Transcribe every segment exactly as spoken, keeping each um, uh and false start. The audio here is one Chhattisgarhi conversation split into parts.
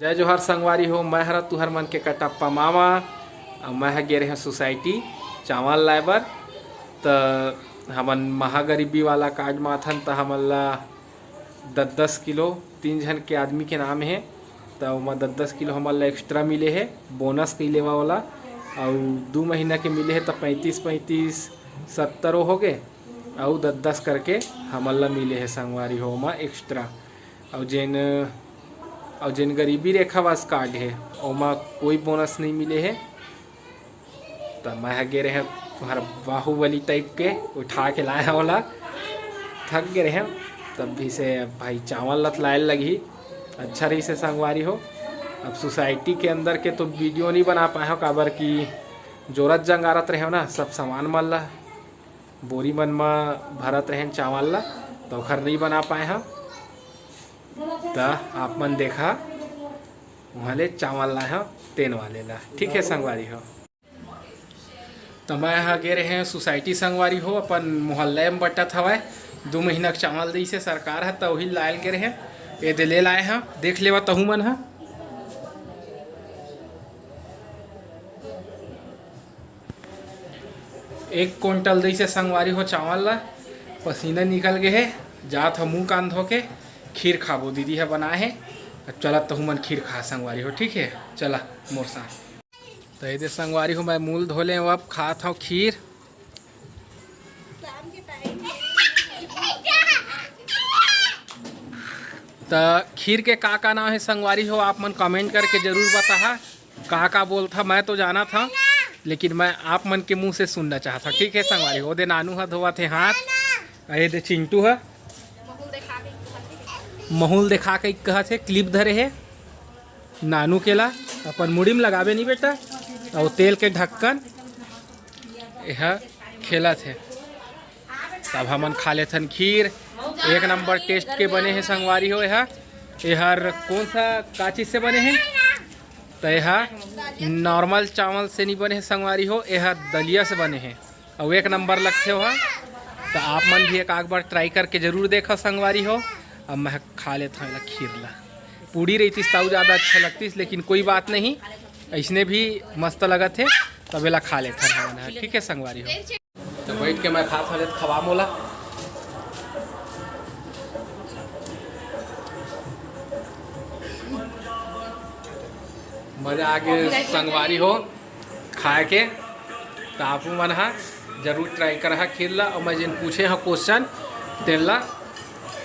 जय जोहार संगवारी हो, मैं हरा तुहर मन के कटप्पा मामा। अउ मैं ह गे रेहेंव सोसाइटी चावल लाए बर। त हमन महागरीबी वाला कार्ड म आथन, त हमन ला दस दस किलो, तीन झन के आदमी के नाम हे, त ओमा दस दस किलो हमन ला एक्स्ट्रा मिले हे, बोनस कई लेवा वाला। अउ दू महीना के मिले हे, त पैंतीस पैंतीस, सत्तर हो गे, अउ दस दस करके हमन ला मिले हे संगवारी हो, ओमा एक्स्ट्रा। अउ जेन, अउ जेन गरीबी रेखा वास कार्ड हे, ओमा कोई बोनस नइ मिले हे। त मैं ह गे रेहेंव तुम्हारा बाहुबली टाइप के, उठा के लाए हंव ओला। थक गे रेहेंव, तब भी से अब भाई चावल लत लाए लगही। अच्छा रहिसे संगवारी हो। अब सोसाइटी के अंदर के तो वीडियो नइ बना पाए हंव, काबर कि जोरत जंगारत रेहेंव ना, सब सामान मन ला बोरी मन म भरत रहेन चावल ला, त ओखर नइ बना पाए हंव। त आप मन देखा, उहाँ ले चावल लाए हंव तेन वाले ला। ठीक हे संगवारी हो। त मैं ह गे रेहेंव सोसाइटी संगवारी हो, अपन मोहल्ला म बंटत हवय। दू महीना के चावल दिस हे सरकार ह, त उही लाए ल गे रेहेंव। ए दे ले लाए हंव, देख लेवा तहू मन ह। एक कुंटल दिस हे संगवारी हो चावल ला। पसीना निकल गे हे, जात ह मुंह कान धो के। खीर खाबो, दीदी ह बनाए हे। अब चला तहू मन खीर खा संगवारी हो, ठीक हे? चला मोर साथ। त ए दे संगवारी हो, मैं मुंह धो ले हंव, अब खात हंव खीर। त खीर के का का नाम हे संगवारी हो, आप मन comment करके जरूर बताहा। का का बोलथा मैं तो जानत हंव, लेकिन मैं आप मन के मुंह से सुनना चाहत हंव। ठीक हे संगवारी हो, ओ दे नानू ह धोवत हे हाथ, अउ ए दे चिंटू ह महूल देखा के कहत हे, clip धरे हे। नानू के ला अपन मुड़ी म लगाबे नहीं बेटा। अउ तेल के ढक्कन एहा खेलत हे। तब हमन खा लेथन खीर, एक नंबर taste के बने हे संगवारी हो। एहा, एहर कौन सा, का चीज से बने हे? त एहा normal चावल से नहीं बने हे संगवारी हो, एहा दलिया से बने हे। अउ एक नंबर लगथे ओहा। त आप मन भी एक आध बार try करके जरूर देखव संगवारी हो। अब मैं खा लेथंव एला खीर ला। पूड़ी रहितिस त अउ ज्यादा अच्छा लगतिस, लेकिन कोई बात नहीं, अइसने भी मस्त लगत हे। तब एला खा लेथन हमन ह, ठीक हे संगवारी हो। त बइठ के मैं खात हंव, ले त खवा मोला। मजा आ गे संगवारी हो। खाए के, त आपू मन ह जरूर try करहा खीर ला, अउ मैं जेन पूछे हंव question, तेन ला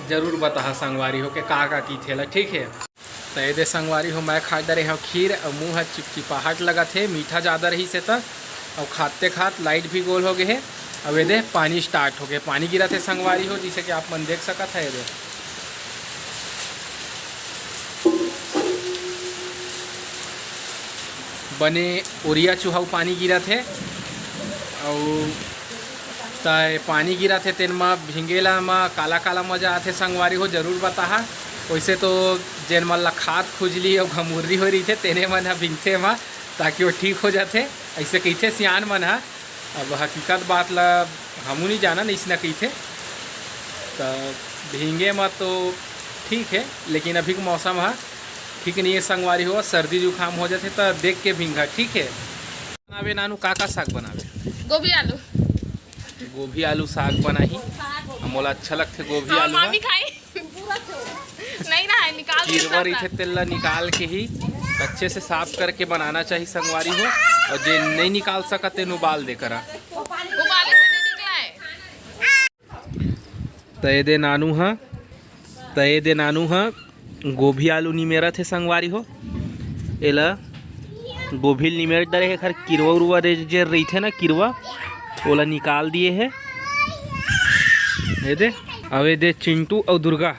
जरूर बताहा संगवारी हो के का का कहिथे ला, ठीक हे। त ए दे संगवारी हो, मैं खा डरे हंव खीर, अउ मुंह ह चिपचिपाहट लगत हे, मीठा जादा रहिस हे त, अउ खाते खात light भी गोल हो गे हे, अउ ए दे पानी start हो गे, पानी गिरत हे संगवारी हो, जइसे कि आप मन देख सकत हे, ए दे। बने ओरिया चुहाऊ पानी गिरत हे, अउ त पानी गिरत हे, तेन म भींगे ला म काला काला मजा आथे संगवारी हो, जरूर बताहा। वैसे तो जेन मन ला खात खुजली अउ घमुर्री होए रहिथे, तेने मन ह भींगथे एमा, ताकि वो ठीक हो जाथे, अइसे कहिथे सियान मन ह। अब हकीकत बात ला हमू नइ जानन, अइसना कहिथे। त भींगे म तो ठीक हे, लेकिन अभी के मौसम ह ठीक नइ हे संगवारी हो, सर्दी जुकाम हो जाथे त देख के भींगा, ठीक हे। बनाबे नानू, का का साग बनाबे? गोभी आलू। गोभी आलू साग बनाही। मोला अच्छा लगथे गोभी हाँ, आलू ह। मामी खाई। नहीं ना है, निकाल के किरवा रहिथे, तेल ला निकाल के ही अच्छे से साफ करके बनाना चाहिए संगवारी हो। अउ जे नहीं निकाल सकत तेन उबाल दे करा। उबाले से नहीं निकला है। त ए दे नानू ह, त ए दे नानू ह गोभी आलू निमेरत हे संगवारी हो। एला गोभी ल निमेर डरे हे, एखर किरवा उरवा रे जे रहिथे ना किरवा, ओला निकाल दिए हे। ए दे, अउ ए दे चिंटू अउ दुर्गा।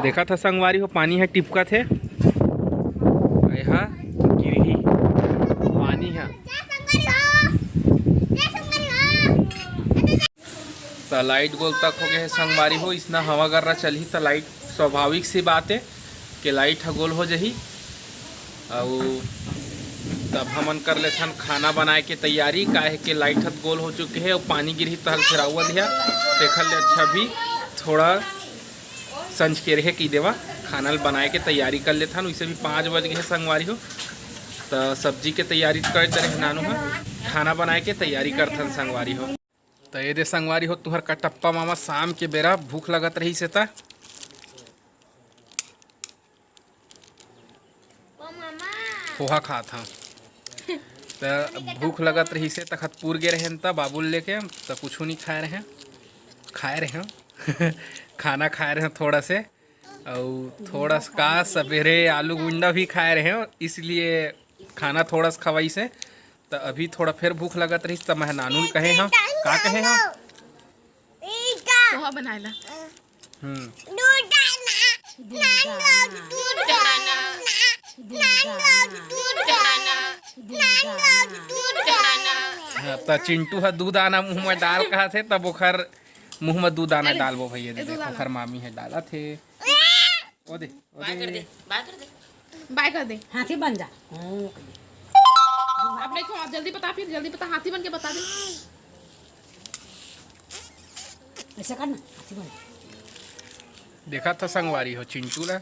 देखत ह संगवारी हो, पानी ह टिपकत हे। एहा गिरही पानी ह। त लाइट गोल तक हो गए हे संगवारी हो। इसना हवा गर्रा चलही त लाइट, स्वाभाविक सी बात हे कि लाइट ह गोल हो जही। अउ तब हमन कर लेथन खाना बनाए के तैयारी, काहे के लाइट ह गोल हो चुके हे अउ पानी गिरही तहल फिर अव्वल धिया, तेखर ले अच्छा भी थोड़ा संझ के रहे कि देवा, खाना ल बनाए के तैयारी कर लेथन। वैसे भी पाँच बज गए हे संगवारी हो, त सब्जी के तैयारी कर दे रहे नानू ह, खाना बनाए के तैयारी करथन संगवारी हो। त ये दे संगवारी हो, तुहर कटप्पा मामा शाम के बेरा भूख लगत रही से त पोहा खात हन। त भूख लगत रही से तखत पूर गे रहेन त बाबुल लेके त कुछू नहीं खाए रहे, खाए रहे खाना खाए रहे थोड़ा से, अउ थोड़ा सा का सवेरे आलू गुंडा भी खाए रहे, इसलिए खाना थोड़ा सा खवाई से। त अभी थोड़ा फिर भूख लगत रही त मैं नानू ल कहे हूँ, का कहे हूँ? पोहा बनाए ला। हम्म। हाँ, त चिंटू ह दू दाना मुंह में डाल कहा थे, तब ओखर मुंह में दू दाना अरे, डालबो भैया, दे ए, दू देख, दाना। ओखर मामी है डाला थे। ओ दे, ओ बाय कर दे। दे, बाय कर दे। बाय कर दे। हाथी बन जा। हाँ, कर दे। अब नहीं खा, जल्दी बता, फिर जल्दी बता, हाथी बन के बता दे। ऐसा कर ना, हाथी बन। देखा था संगवारी हो चिंटू ला,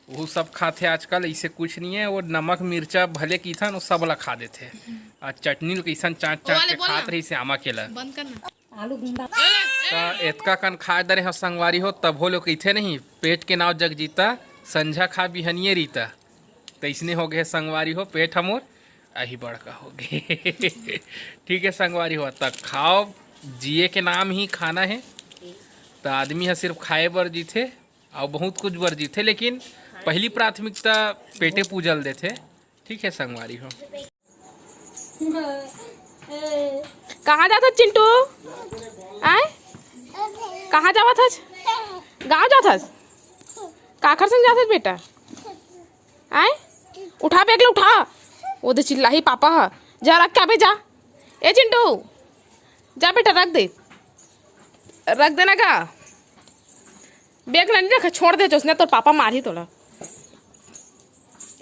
वो सब खाथे आजकल, इसे कुछ नहीं है। वो नमक मिर्चा भले कीथन, वो सब ला खा देथे। आ चटनी ल कैसन चाट चाट वाले के बोल खात ना। रही श्यामा के ला। बंद कर ना। आलू गुंडा। त एतका कन खा डरे हो संगवारी हो, तभो ले कहिथे नहीं, पेट के नाव जग जीता, संझा खा बिहनिये रीता। तैसने हो गए संगवारी हो, पेट हमर अही बड़का हो गए। ठीक है संगवारी हो, त खाओ, जिए के नाम ही खाना है। त आदमी ह सिर्फ खाए बर जीथे, अउ बहुत कुछ बर जीथे, लेकिन पहली प्राथमिकता पेटे पूजल देथे। ठीक है संगवारी हो। कहाँ जात हस चिंटू? आय, कहाँ जावत हस? गाँव जात हस? काखर संग जात हस बेटा? आय, उठा बैग ला, उठा। ओ दे चिल्लाही पापा ह। जा रख के आबे जा। ए चिंटू, जा बेटा रख दे, रख देना का। बैग ला नहीं रखा, छोड़ दे जोसना, तोर पापा मारही तोला।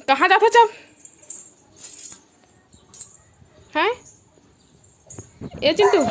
कहाँ जात हस अब? हैं? ए चिंटू।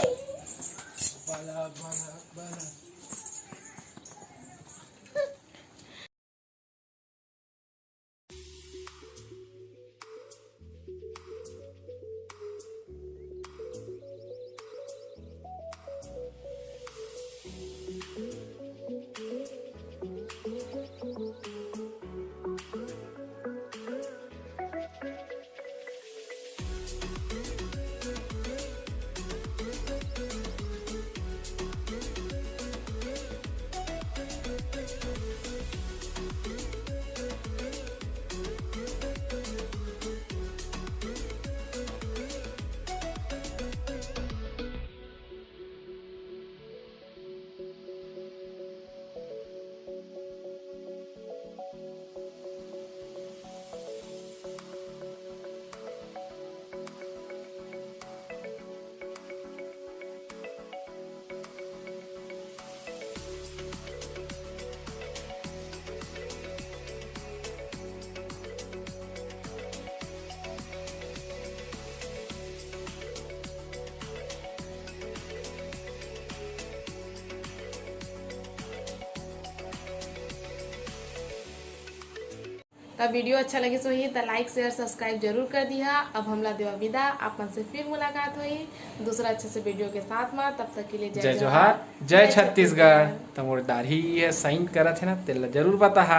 त video अच्छा लगिस होही त like, share, subscribe जरूर कर दिहा। अब हमला देवा विदा, आप मन से फिर मुलाकात होही दूसरा अच्छे से video के साथ मा। तब तक के लिए जय जय जोहार, जोहार, जय जय छत्तीसगढ़। छत्तीसगढ़। त मोर दाढ़ी ये sign करत हे ना, तेला जरूर बताहा।